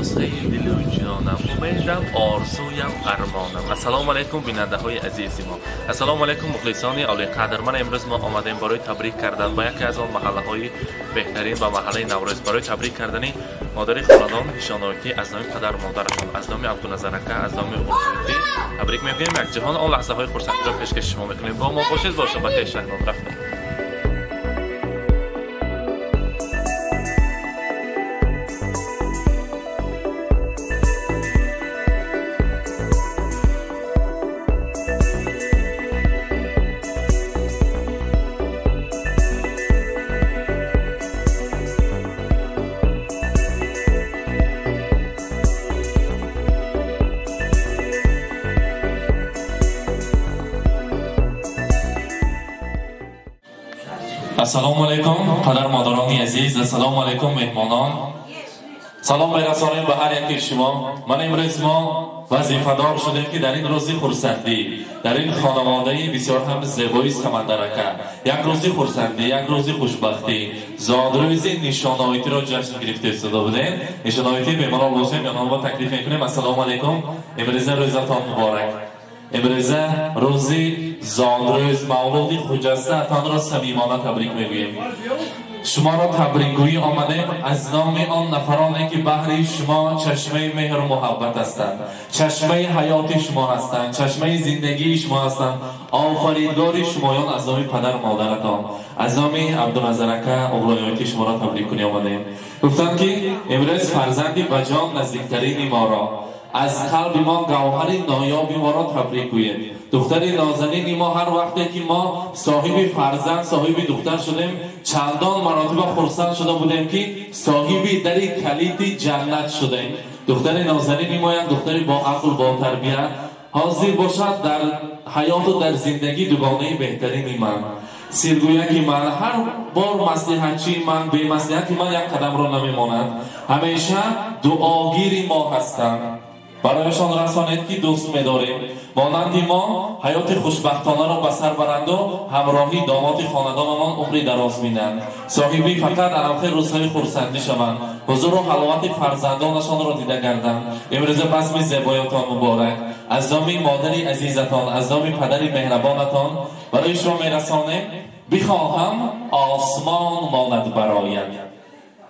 Нусхаи дилу ҷонам, умедам, орзуям, армонам. Ассалому алайкум, бинандаҳои азизи мо. Ассалому алайкум, мухлисони олиқадр. Ман имрӯз мо омадем барои табрик кардан ба яке аз он маҳаллаҳои беҳтарин, ба маҳаллаи Наврӯз, барои табрик кардани модари хонадон Нишоноятӣ аз номи падару модарашон, аз номи Абдуназар ака, аз номи Уғлоятӣ табрик мегӯем. Як ҷаҳон он лаҳзаҳои хурсандиро пешкаши шумо мекунем. Бо мо бошед, бо шабакаи Шаҳнон рафтем. Ассалому алайкум, падар модарони азиз. Ассалому алайкум, меҳмонон. Салом мерасонем ба ҳар яки шумо. Ман имрӯз мо вазифадор шудем, ки дар ин рӯзи хурсандӣ, дар ин хонаводаи бисёр ҳам зебои Самандар ака, як рӯзи хурсандӣ, як рӯзи хушбахтӣ, зодрӯзи Нишоноятиро ҷашн гирифта истода будем. Нишоноятӣ бемалол бошем, янонро таклиф мекунем. Ассалому алайкум, имрӯза рӯзатон муборак. Имрӯза рӯзи зодрӯз мавлуди хуҷастаатонро самимона табрик мегӯем. Шуморо табрикгӯӣ омадем аз номи он нафароне, ки баҳри шумо чашмаи меҳру муҳаббат ҳастанд, чашмаи ҳаёти шумо ҳастанд, чашмаи зиндагии шумо ҳастанд, офаридгори шумоён, аз номи падару модаратон, аз номи Абдуназар ака Уғлоёти шуморо табрик кунӣ омадем. Гуфтанд, ки имрӯз фарзанди ба ҷон наздиктарини моро, аз қалби мо гавҳари ноёби моро табрик гӯед. Духтари нозанини мо, ҳар вақте ки мо соҳиби фарзанд, соҳиби духтар шудем, чандон маротиба хурсанд шуда будем, ки соҳиби дари калиди ҷаннат шудем. Духтари нозанини мо як духтари бо ақл, бо тарбия ҳозир бошад, дар ҳаёту дар зиндагӣ дугонаи беҳтарини ман, сиргӯяки ман, ҳар бор маслиҳатчии ман, бемаслиҳати ман як қадамро намемонад, ҳамеша дуогири мо ҳастанд. Барояшон расонед, ки дӯст медорем. Монанди мо ҳаёти хушбахтонаро ба сар баранду ҳамроҳи домоди хонадонамон умри дароз бинанд, соҳиби фақат анамхел рӯзҳои хурсандӣ шаванд, ҳузуру ҳаловати фарзандонашонро дида гарданд. Имрӯза базми зебоятон муборак. Аз номи модари азизатон, аз номи падари меҳрабонатон барои шумо мерасонем. Бихоҳам осмон монад барояд,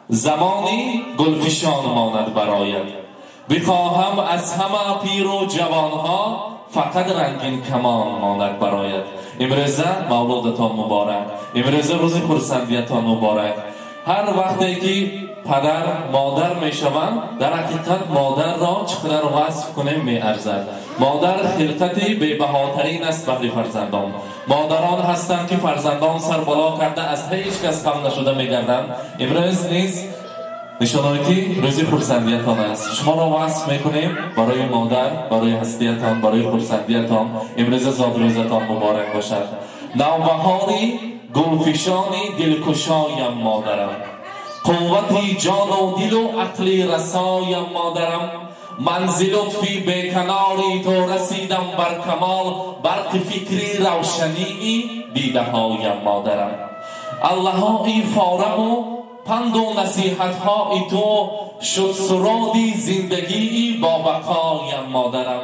замони гулфишон монад барояд. Бихоҳам аз ҳама пиру ҷавонҳо фақат рангин камон монад барояд. Имрӯза мавлудатон муборак, имрӯза рӯзи хурсандиятон муборак. Ҳар вақте ки падар модар мешаванд, дар ҳақиқат модарро чӣ қадар васф кунем меарзад. Модар хилқати бебаҳотарин аст баҳри фарзандон. Модарон ҳастанд, ки фарзандон сарбало карда аз ҳеҷ кас кам нашуда мегарданд. Имрӯз низ Нишоноятӣ рӯзи хурсандиятон аст. Шуморо васф мекунем барои модар, барои ҳастиятон, барои хурсандиятон. Имрӯза зодрӯзатон муборак бошад. Навбаҳори гулфишони дилкушоям модарам, қуввати ҷону дилу ақли расоям модарам. Манзи лутфи беканори то расидам бар камол, барқи фикри равшании дидаҳоям модарам. Аллаҳои фораму панду насиҳатҳои ту шуд суроди зиндагии бобақоям модарам.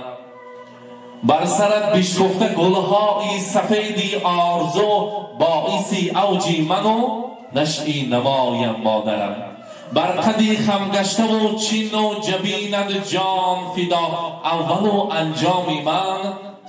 Бар сарат бишкуфта гулҳои сафеди орзу, боиси авҷи ману нашъи навоям модарам. Бар қади хамгаштаву чину ҷабинат ҷон фидо, аввалу анҷоми ман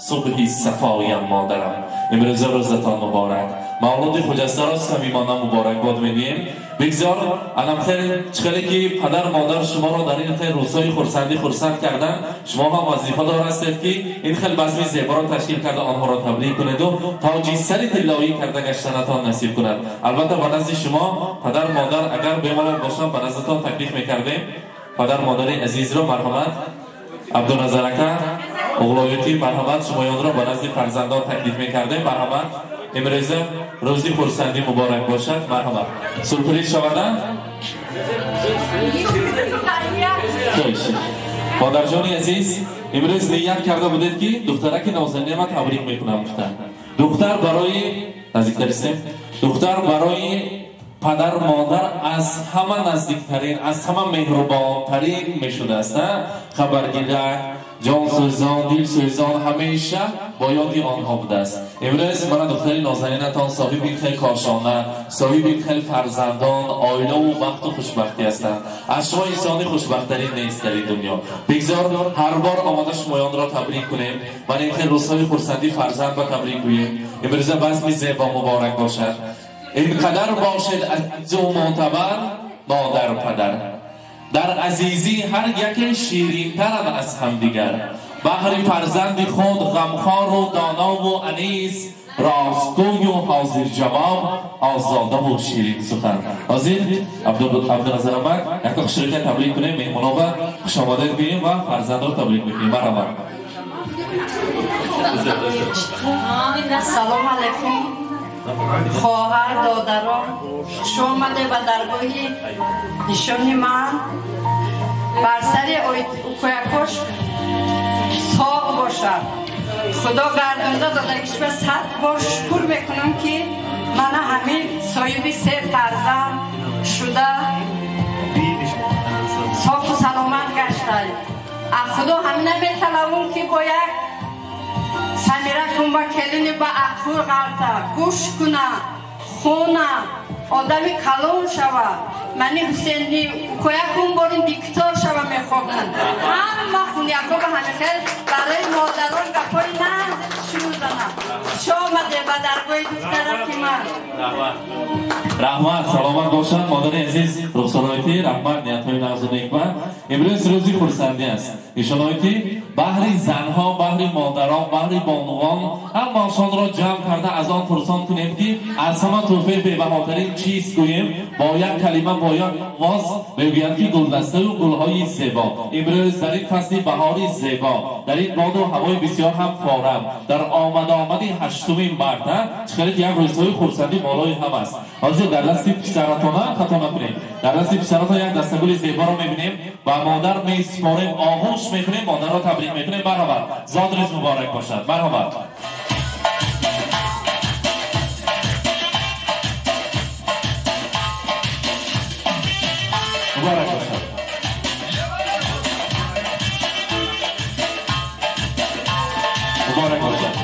субҳи сафоям модарам. Имрӯза рӯзатон муборак. Мавлуди хуҷастаро самимона муборакбод медиҳем. Бигзор анамхел чӣ ки падар модар шуморо дар ин хел рӯзҳои хурсандӣ хурсанд карданд, шумо ҳам вазифадор ҳастед, ки ин хел базми зеборо ташкил карда онҳоро таблиғ кунеду тоҷи сари тиллоӣ карда гаштанатон насиб кунад. Албатта, ба назди шумо падар модар агар бемалол бошанд, ба наздатон таклиф мекардем. Падар модари азизро марҳамат, Абдуназар ака Уғлоятӣ, марҳамат, шумоёнро ба назди фарзандон таклиф мекардем. Марҳамат, имрӯза рӯзи хурсандӣ муборак бошад. Марҳамат, сюрприз шавада. Модарҷони азиз, имрӯз ният карда будед, ки духтараки нозанина табрик мекунам гуфтанд. Духтар барои наздиктаристем, духтар барои падар модар аз ҳама наздиктарин, аз ҳама меҳрубонтарин мешудааст. Хабаргирак, ҷонсӯзон, дилсӯзон ҳамеша бо ёди онҳо будааст. Имрӯз мана духтари нозанинатон соҳиби хел кошона, соҳиби хел фарзандон, оилаву бахту хушбахтӣ ҳастанд. Аз шумо инсони хушбахттарин нест дар ин дунё. Бигзор ҳар бор омода шумоёнро табрик кунем ва ин хел рӯзҳои хурсандӣ фарзанд ба табрик гӯем. Имрӯза базми зебо муборак бошад. Инқадар бошед азизу мӯътабар модару падар. Дар азизӣ ҳар яке ширинтаранд аз ҳамдигар. Баҳри фарзанди худ ғамхору донову анис, ростгӯю ҳозирҷавоб, озодаву ширинсухан. Ҳозир Абдуназар амак якта хушрӯя табрик кунем, меҳмонова хушомадед гӯем ва фарзандро табрик мекунем. Марҳамат. Салом алайкум, хоҳар, додарон, хуш омаде ба даргоҳи нишони ман. Бар сари укоякош соғ бошад. Худо гардонда додагишба 100 бор шукр мекунам, ки мана ҳамин соҳиби 3 фарзанд шуда соғу саломат гашта. Аз Худо ҳамина металабам, ки бо як Самира кунба келини ба ақл ғалта, гӯш куна, хона, одами калон шава. Мани Ҳусейни укоякун борин диктор шава мехоҳам. Ҳама хунякҳо ба ҳамин хел барои модарон гапҳои нағз шунузанам. Хуш омаде ба даргоҳи духтараки ман. Раҳмат, саломат бошанд модари азиз Рухсороити, раҳмат, ниятҳои нағзу некба. Имрӯз рӯзи хурсандӣ аст. Нишоноити баҳри занҳо, баҳри модарон, баҳри бонувон ҳамаашонро ҷамъ карда аз он пурсон кунем, ки аз ҳама тӯҳфаи бебаҳотарин чист гӯем, бо як калима, бо як воз мегӯянд, ки гулдастаю гулҳои зебо. Имрӯз дар ин фасли баҳори зебо, дар ин боду ҳавои бисёр ҳам форам, дар омадомади 8 март, чӣ хеле ки як рӯзҳои хурсандӣ болои ҳам аст. Ҳозир дар дасти писаратона хато накунем, дар дасти писаратон як дастагули зеборо мебинем ва модар месупорем, оғӯш мекунем, модарро табрик мекунем. Марҳамат, зодрӯз муборак бошад. Марҳамат. Муборак бошад. Муборак бошад.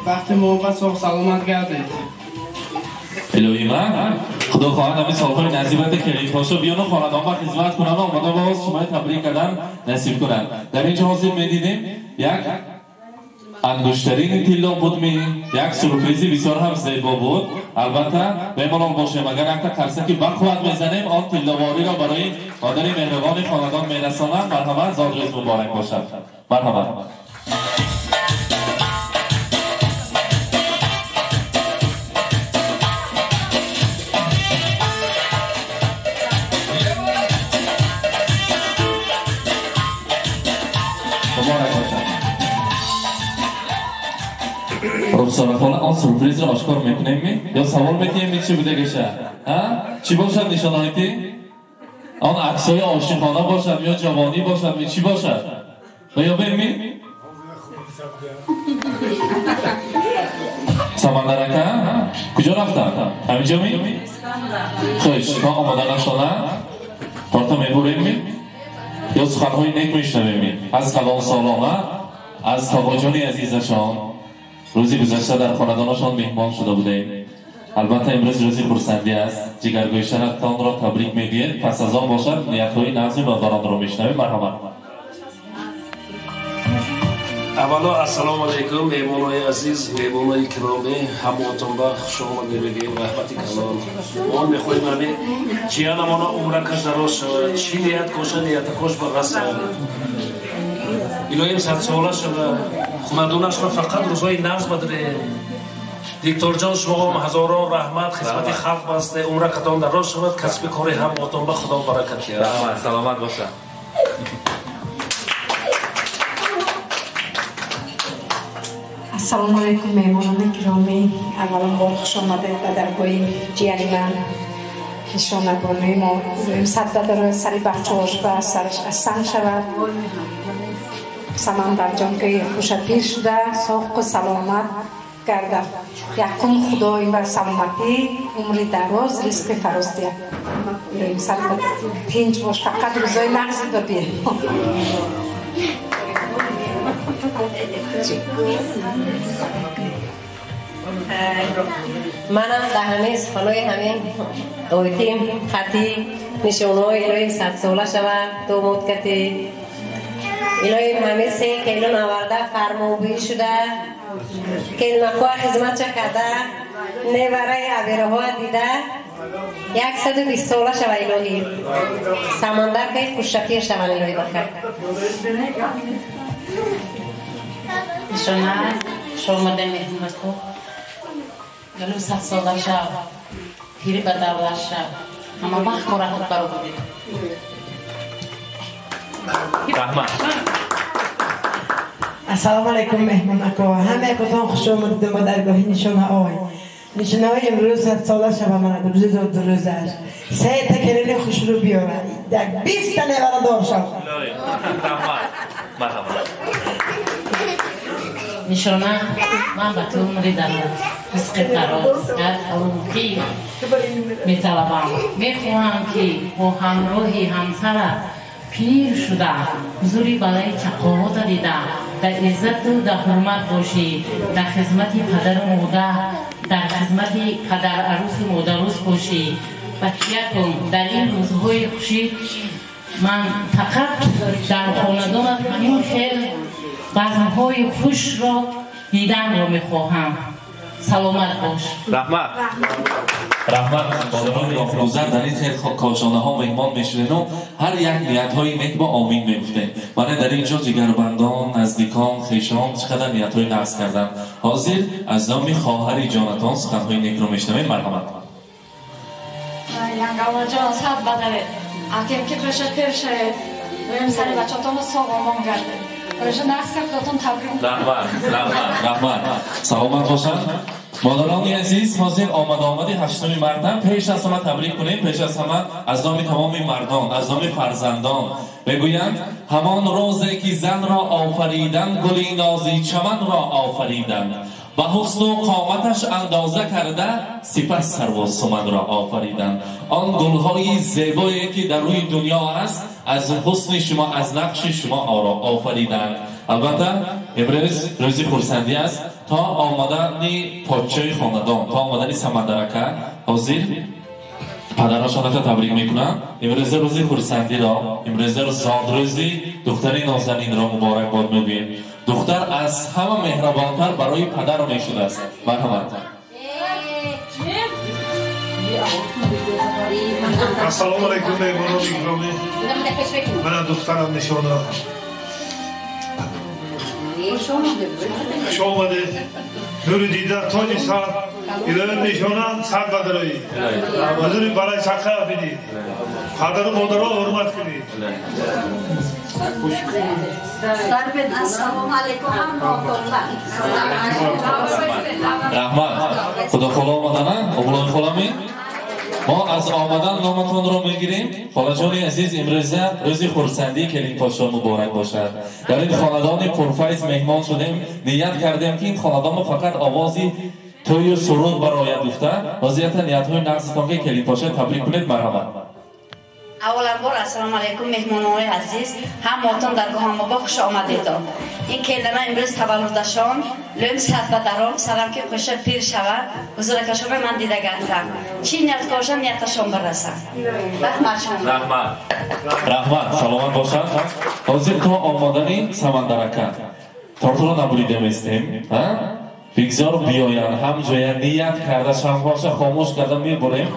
Вақти мувофиқ соғ саломат гардед. Илоҳи ман, Худо хоҳад ҳамин солҳои наздибати келинпошо биёну хонадон ба хизмат кунанд, омада боз шумои табрик кардан насиб кунанд. Дар инҷо ҳозир медидем як ангуштарини тилло буд, як сюрпризи бисёр ҳам зебо буд. Албатта меҳмонон бошем, агар якта қарсаки бақувват мезанем, он тилловориро барои модари меҳрубони хонадон мерасонам. Марҳамат, зодрӯз муборак бошад. Марҳамат. Рухсора хола, он сюрпризро ошкор мекунем ё савол метиҳем, чӣ будагаша? Чӣ бошад нишонаити? Он аксҳои ошиқона бошад ё ҷавонӣ бошад, чӣ бошад? Меёбем ми? Самандар ака куҷо рафтанд? Ҳаминҷо ми? Хуш, то омода нашона торта мебурем ми? Ё суханҳои нек мешунавем ми? Аз калонсолона, аз тоғоҷони азизашон. Рӯзи гузашта дар хонадонашон меҳмон шуда будем. Албатта имрӯз рӯзи хурсандӣ аст. Ҷигаргӯшаратонро табрик мегӯем. Пас аз он бошад ниятҳои нағзи модаронро мешунавем. Марҳамат. Аввало ассалому алайкум, меҳмонои азиз, меҳмонои киромӣ, ҳамаатон ба хуш омад мегӯем, раҳмати калон. Мо мехоҳем ҳамин ҷиянамона умракаш дароз шавад, чӣ ният коша ниятакош ба расад. Илоҳим садсола шавад, хонадонашро фақат рӯзҳои нағз бадрем. Дикторҷон, шумо ҳазорон раҳмат, хизмати халқ басте, умракатон дароз шавад, касби кори ҳамаатон ба Худо баракат диҳад. Раҳмат, саломат бошад. Ассалому алайкум, меҳмонони гиромӣ. Аввалан бор хуш омадед ба даргоҳи ҷияни ман. Нишонагони мо сад бадар сари бачаҳош ба сараш асан шавад. Самандарҷон ки хушапир шуда, соқу саломат гардад. Якум Худо ин бар саломатӣ, умри дароз, ризқи фароз диҳад. Сад тинҷ бош, фақат рӯзои нағз бибин. Манам дар ҳамин суханои ҳамин ойтим хати нишонаҳои илоҳим садсола шавад домод кати илоҳим ҳамин се келин оварда фармобӣ шуда келинакҳоа хизматша карда невараи абераҳоа дида 120 сола шава илоҳим самандар кай хушшапир шаванд илоҳи бахар. Нишона шомада меҳмонако галу 100 сола шав, пири ба давлат шав, ҳама вақт корахат баро будед. Раҳмат. Ассалому алайкум меҳмонако, ҳамаятон хуш омадед ба даргоҳи Нишонаой. Нишонаой имрӯз 100 сола шава, мана рӯзи зодрӯзаш. Се та келини хушрӯ биёрад, як 20 та неварадор шав. Раҳмат. Марҳамат. Нишона, ман ба ту умри дароз, ризқи фароз, саломатӣ металабам. Мехоҳам ки бо ҳамроҳи ҳамсарат пир шуда, ҳузури балаи чақоҳота дида, дар иззату дар ҳурмат бошӣ, дар хизмати падару модар, дар хизмати падарарӯсу модарӯс бошӣ. Бачиякун, дар ин рӯзҳои хушӣ ман фақат дар хонадонат ҳамин хел базмҳои хушро диданро мехоҳам. Саломат бош. Раҳмат. Раҳмат. Модарони роҳгузар дар ин хел кошонаҳо меҳмон мешудену ҳар як ниятҳои нек бо омин мегуфтем. Мана дар ин ҷо ҷигарбандон, наздикон, хешон чӣ қадар ниятҳои нағз карданд. Ҳозир аз номи хоҳари ҷонатон суханҳои некро мешунавем. Марҳамат. Янгаваҷон, сад бадаре. Акем ки қӯша пир шавед, рӯем сари бачатонро соғ омон гардед. Раҳмат, раҳмат, раҳмат. Саломат бошанд. Модарони азиз, ҳозир омад-омади 8 мардам пеш аз ҳама табрик кунем, пеш аз ҳама аз номи тамоми мардон, аз номи фарзандон мегӯянд: ҳамон розе ки занро офариданд, гули нози чаманро офариданд, ба ҳусну қоматаш андоза карда, сипас сарву суманро офариданд. Он гулҳои зебое ки дар рӯи дунё аст, аз ҳусни шумо, аз нақши шумо офариданд. Албатта имрӯз рӯзи хурсандӣ аст. То омадани подшоҳи хонадон, то омадани Самандарака, ҳозир падарашоната табрик мекунам. Имрӯза рӯзи хурсандиро, имрӯза зодрӯзи духтари нозанинро муборакбод мегӯем. Духтар аз ҳама меҳрабонтар барои падар мешудааст. Марҳамат. Ассалому алайкум меҳмонони гиромӣ. Мана духтарам Нишона. Хуш омадед. Нури дида, тоҷи сар, илоҳи Нишона сар бадароӣ. Ҳузури балаи чақа бидӣ. Падару модарро ҳурмат кунӣ. Ассалому алайкум ҳамаатонга. Раҳмат. Худо хола омадана? Обулои холами? Мо аз омадан номатонро мегирем. Холаҷони азиз, имрӯза рӯзи хурсандии келинпошо муборак бошад. Дар ин хонадони пурфайз меҳмон шудем. Ният кардем ки ин хонадонро фақат овози тӯю суруд барояд гуфта. Ҳозирата ниятҳои нағзатон ки келинпоша табрик кунед. Марҳамат. Авваланбор ассалому алайкум меҳмонони азиз, ҳамаатон даргоҳамо ба хуш омадедон. Ин келина имрӯз таваллудашон, лӯм сад ба даром, сарам ки қӯша пир шавад, ҳузуракашонро ман дида гардам. Чӣ ният кошам, нияташон барасад. Раҳмат шумо. Раҳмат. Раҳмат, саломат бошад. Ҳозир то омадани Самандарака тортро набурида местем, ҳа? Бигзор биёянд, ҳам ҷоя ният карда, шамҳоша хомӯш карда мебурем.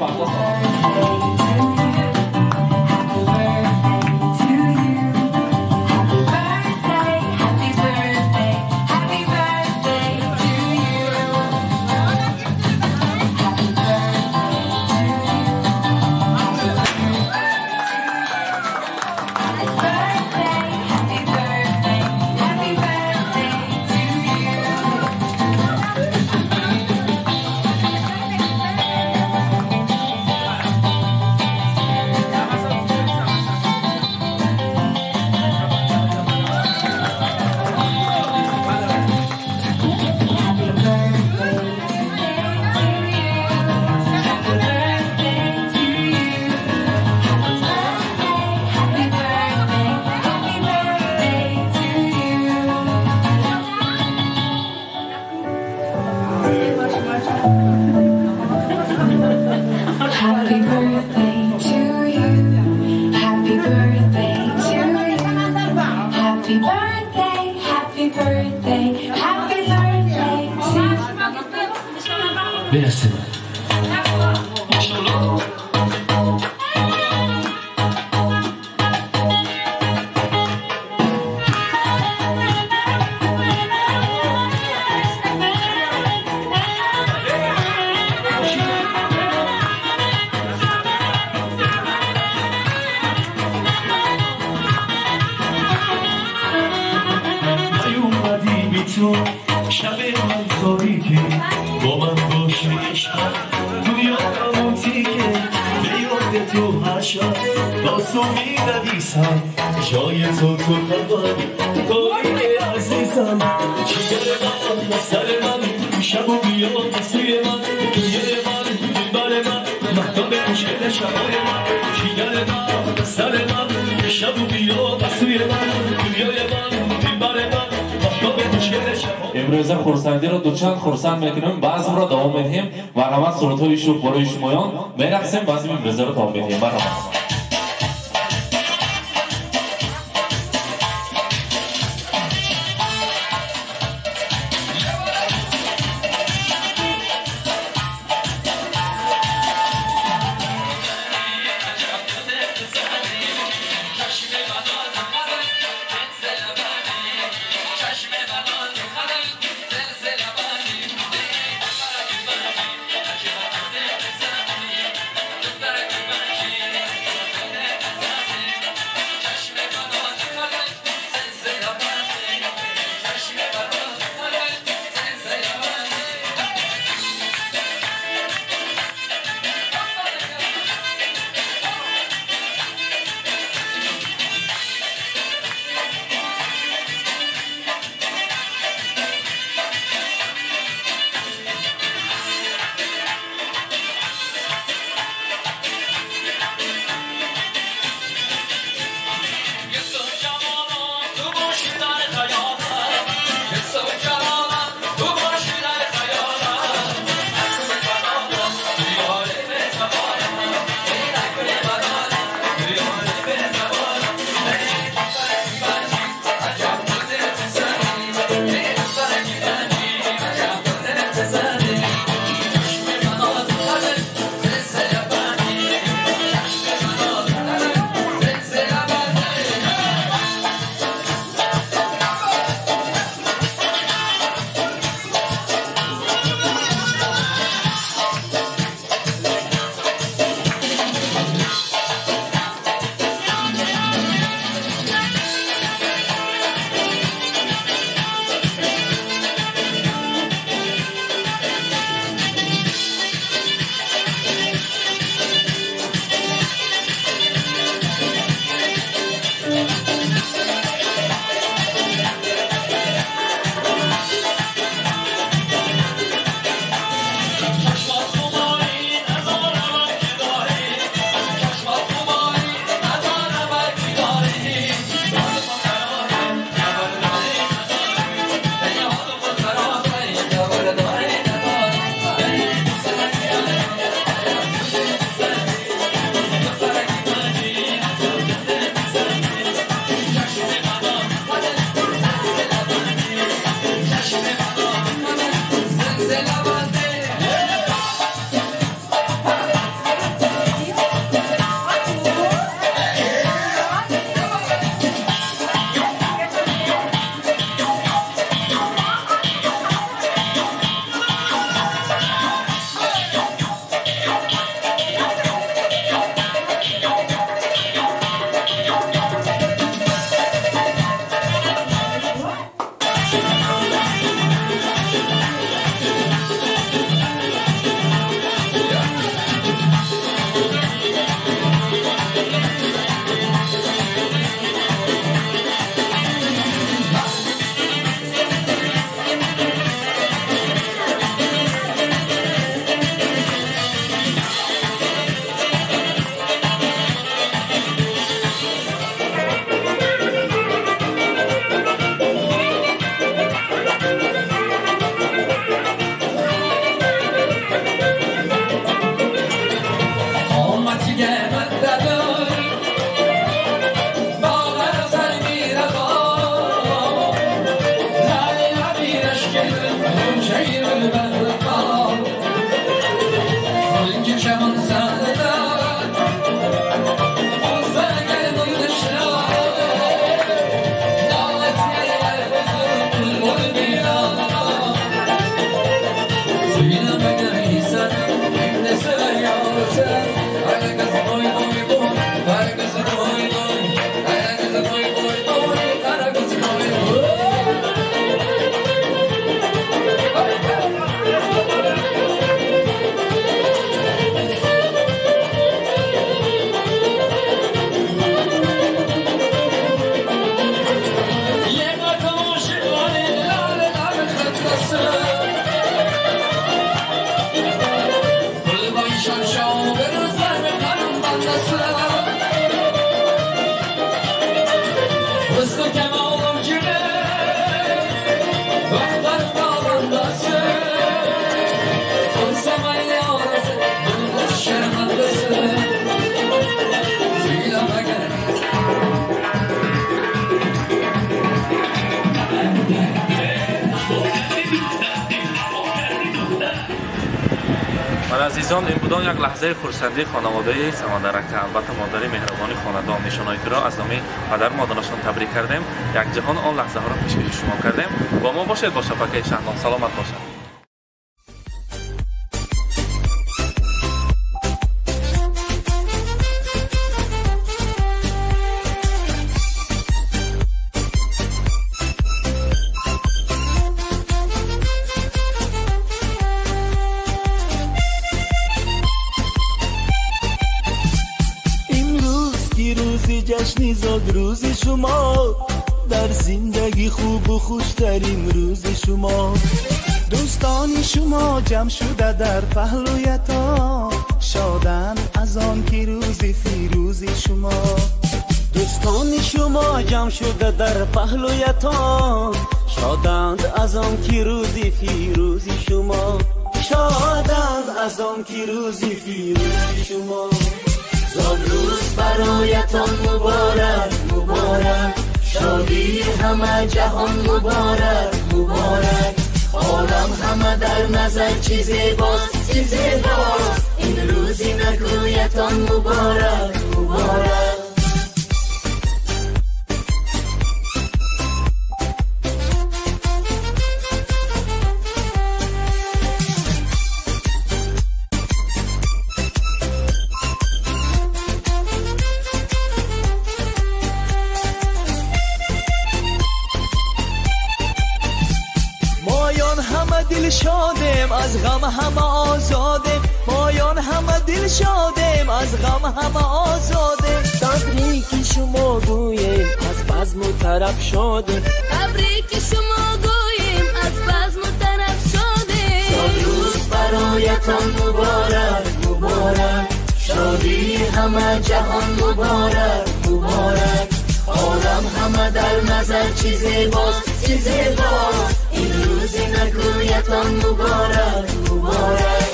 Бирасем. شب من تاریکه با من باشه عشقم دنیا همون تیکه به یاد تو هر شب بازو می‌نویسم جای تو تو قلبم تاریک عزیزم جگر من سر من شب و بیا سوی من دنیای من دلبر من مهتاب خوشگل شبای من جگر من سر من شب و بیا سوی من دنیای من دلبر من امروز خرسندی را دوچند خرسند میکنیم، بزم را دوام میدهیم و رحمت صورتهای شوخ برای شمایان میرقصیم، بزم امروزه را دوام میدهیم. مرحبا. Азизон, ин будон як лаҳзаи хурсандии хонаводаи Самандар ака. Албатта модари меҳрубони хонадон нишонаитро аз номи падар модарашон табрик кардем. Як ҷаҳон он лаҳзаҳоро пешкаши шумо кардем. Бо мо бошед бо шабакаи Шаҳнон. Саломат бошед. جشن زاد روز شما در زندگی خوب و خوشترین روز شما. دوستان شما جمع شده در پهلویتان، شادن از آن که روز فیروز شما. دوستان شما جمع شده در پهلویتان، شادند از آن که روز فیروز شما. شادند از آن که روز فیروز شما. زاد روز برایتان مبارک مبارک، شادی همه جهان مبارک مبارک. عالم همه در نظر چی زیباست چی زیباست، این روزی نکویتان مبارک مبارک. شادیم از غم همه آزادیم، مایان همه دل شادیم از غم همه آزادیم. تبریک شما گوییم از بزم و طرب شادیم، تبریک شما گوییم از بزم و طرب شادیم. زاد روز برایتان مبارک مبارک، شادی همه جهان مبارک مبارک. عالم همه در نظر چی زیباست چی زیباست، این روز نکویتان مبارک مبارک.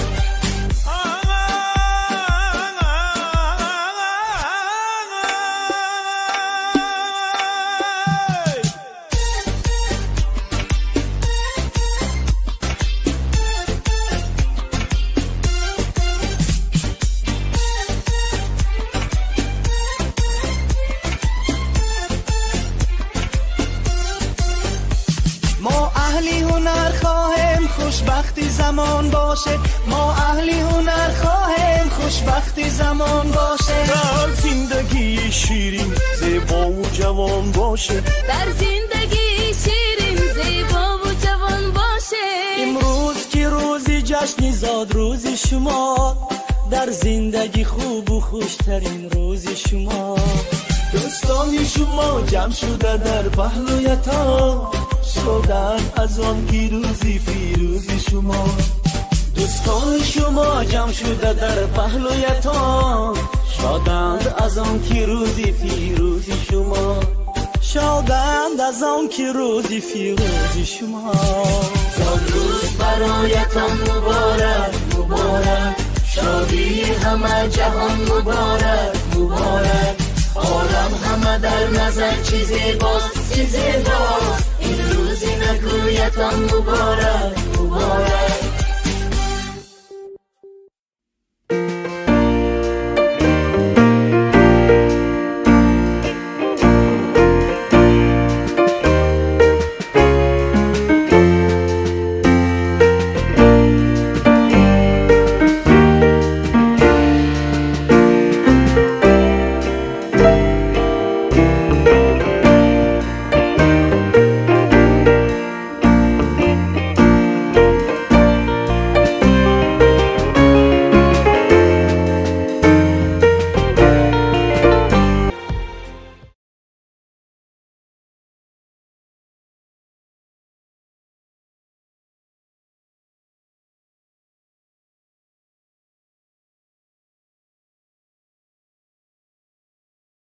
خوشبختی زمان باشه، ما اهلی هنر خواهیم خوشبختی زمان باشه. در زندگی شیرین زیبا و جوان باشه، در زندگی شیرین زیبا و جوان باشه. امروز که روزی جشن زاد روز شما، در زندگی خوب و خوشترین روز شما. دوستان شما جمع شده در پهلویتان، شدن از آن که روزی فیروز شما. دوستان شما جمع شده در پهلویتان، شادند از آن که روزی فیروز شما. شادند از آن که روزی فیروز شما. زاد روز برایتان مبارک مبارک، شادی همه جهان مبارک مبارک. عالم همه در نظر چی زیباست چی زیباست، این روزی نکویتان مبارک مبارک.